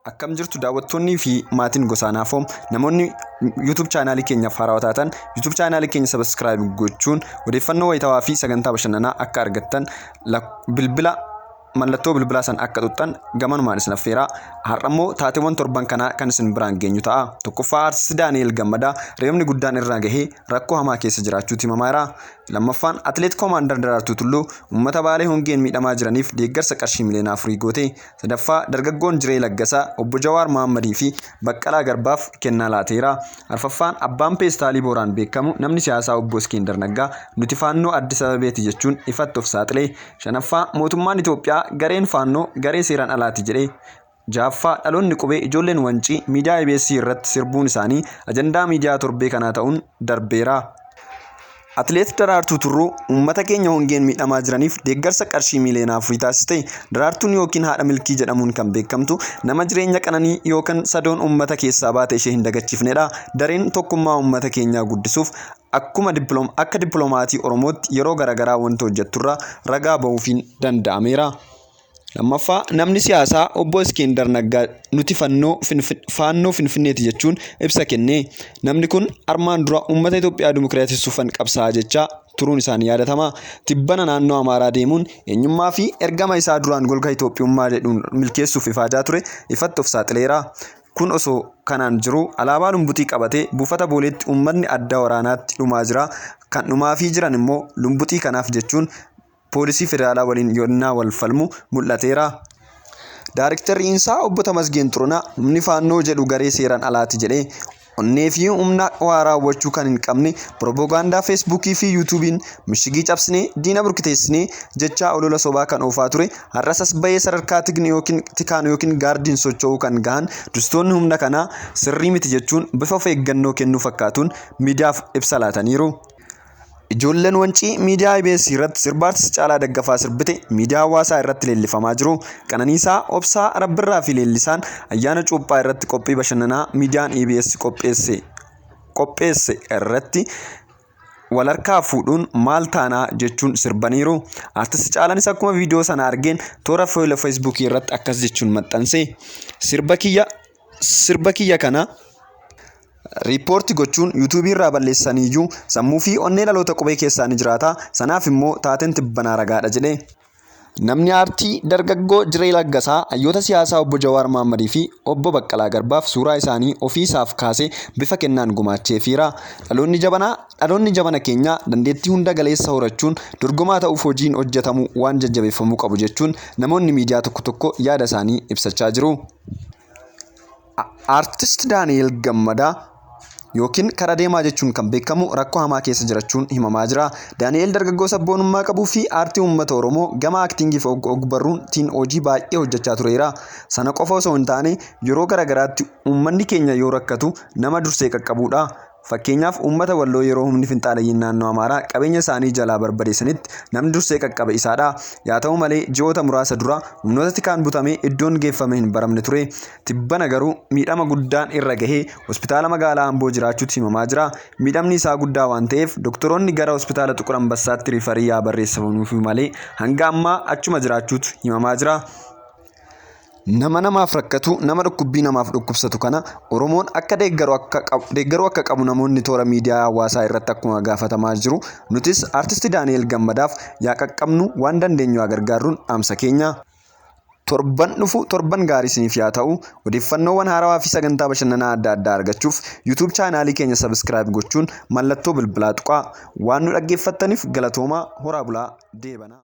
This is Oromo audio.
Akkam jirtu daawwattoonnii fi maatiin gosa Anaafoo, namoonni YouTube chaanaalii keenyaaf haarawaa taatan YouTube chaanaalii keenya subscribe gochuun odeeffannoo wayitaawaa fi sagantaa bashannanaa akka argattan bilbila mallattoo bilbilaa san akka tuqxan gamanumaan isin affeeraa. Har'ammoo taateewwan torban kanaa kan isin biraan geenyu ta'a. Tokkoffaa, Aartist Daani'el Gammadaa reebni guddaan irraa gahee rakkoo hamaa keessa jiraachuutu himamaa jira. Lammaffaan, Atileet Koomaandar Daraartuu Tulluu uummata Baalee hongeen miidhamaa jiraniif deeggarsa qarshii miliyoona 4 goote. Sadaffaa, dargaggoon Jiree Laggasaa obbo Jawaar Mohammadii fi Baqqalaa Garbaaf kennaa laateera. Arfaffaan, abbaan peestaalii booraan beekamu namni siyaasaa obbo Iskiindar Naggaa nuti faannoo Addis Ababeeti jechuun ifatti of saaxile. Shanaffaa, mootummaan Itoophiyaa gareen faannoo garee seeraan alaati jedhe. Ja'affaa, dhaloonni qubee ijoolleen Wancii miidiyaa EBS irratti sirbuun isaanii ajandaa miidiyaa torbee kanaa ta'uun darbeera. Atileet Daraartuu Turruu uummata keenya hongeen miidhamaa jiraniif deeggarsa qarshii miliyoona 4 taasiste. Daraartuun yookiin haadha milkii jedhamuun kan beekamtu nama jireenya qananii yookaan sadoon uummata keessaa baate ishee hin dagachiifnedha. Dareen tokkummaa uummata keenyaa guddisuuf akkuma akka dippiloomaatii Oromootti yeroo garaagaraa wanta hojjetturraa ragaa bahuufiin danda'ameera. Lammaffaa, namni siyaasaa obbo Iskindar Naggaa nuti faannoo Finfinneeti jechuun ibsa kenne. Namni kun armaan dura uummata Itoophiyaa dimokiraatessuufan qabsaa'aa jechaa turuun isaanii yaadatama. Tibbana naannoo Amaaraa deemuun eenyummaa fi ergama isaa duraan golga Itoophiyummaa jedhuun milkeessuuf ifaajaa ture ifatti of saaxileera. Kun osoo kanaan jiru alaabaa lumbuxii qabatee buufata Booleetti uummatni adda waraanaatti dhumaa jira. Kan dhumaafii jiran immoo lumbuxii kanaaf jechuun poolisii federaalaa waliin yonnaa wal falmu mul'ateera. Daarektarri Insaa obbo Tamasgeen Xurunaa humni faannoo jedhu garee seeraan alaati jedhee, onnee fi humna waa raawwachuu kan hin qabne piroopagaandaa Feesbuukii fi Yuutuubiin mishigii cabsinee diina burkiteessinee jechaa olola sobaa kan oofaa ture har'as as bahee sadarkaa tikni yookiin tikaan yookiin gaardiin socho'uu kan gahan dursitoonni humna kanaa sirrii miti jechuun bifa of eeggannoo kennuu fakkaatuun miidiyaaf ibsa laataniiru. Ijoolleen Wancii miidiyaa EBS irratti sirba Artist Caalaa Daggafaa sirbite miidiyaa hawaasaa irratti leellifamaa jiru. Qananiisaa Obsaa Rabbirraa fi Leellisaan ayyaana cuuphaa irratti qophii bashannanaa miidiyaan EBS qopheesse irratti wal harkaa fuudhuun maal taanaa jechuun sirbaniiru. Artist Caalaanis akkuma viidiyoo sana argeen toora fuula Feesbuukii irratti akkas jechuun maxxanse. Sirba kiyya kana report gochuun Yuutuubii irraa balleessaniiyyuu sammuu fi onnee dhaloota qubee keessaa ni jiraata. Sanaaf immoo taateen tibbanaa ragaadha jedhe. Namni aartii dargaggoo Jiree Laggasaa hayyoota siyaasaa obbo Jawaar Mohammadii fi obbo Baqqalaa Garbaaf suuraa isaanii ofiisaaf kaasee bifa kennaan gumaacheefiira. Dhaloonni jabana keenyaa dandeettii hunda galeessa horachuun dorgomaa ta'uuf hojiin hojjetamu waan jajjabeeffamuu qabu jechuun namoonni miidiyaa tokko tokko yaada isaanii ibsachaa jiru. Aartist Daani'el Gammadaa yookiin kara deemaa jechuun kan beekamu rakkoo hamaa keessa jirachuun himamaa jira. Daani'el dargaggoo sabboonummaa qabuu fi aartii uummata Oromoo gama actingii fi ogbarruutiin hojii baay'ee hojjechaa tureera. Sana qofa osoo hin taane, yeroo garaagaraatti uummanni keenya yoo rakkatu nama dursee qaqqabudha. Fakkeenyaaf, uummata Walloo yeroo humni finxaaleeyyiin naannoo Amaaraa qabeenya isaanii jalaa barbadeessanitti namni dursee qaqqabe isaadha. Yaa ta'u malee, ji'oota muraasa dura humnoota tikaan butamee iddoon geeffame hin baramne ture. Tibbana garuu miidhama guddaan irra gahee hospitaala magaalaa Amboo jiraachuutu himamaa jira. Miidhamni isaa guddaa waan ta'eef doktoroonni gara hospitaala Xuqur Ambassaatti refer yaa barreessamuufi malee hanga ammaa achuma jiraachuutu himamaa jira. Nama namaaf rakkatu, nama dhukkubbii namaaf dhukkubsatu kana Oromoon akka deeggaruu akka qabu namoonni toora miidiyaa hawaasaa irratti akkuma gaafatamaa jiru, nutis Aartist Daani'el Gammadaaf yaa qaqqabnu, waan dandeenyu haa gargaarruun dhaamsa keenya. Torban dhufu torban gaarii isiniif yaa ta'u. Odeeffannoowwan haarawaa fi sagantaa bashannanaa adda addaa argachuuf YouTube chaanaalii keenya subscribe gochuun mallattoo bilbilaa tuqaa. Waan nu dhaggeeffattaniif galatoomaa, horaa bulaa, deebanaa.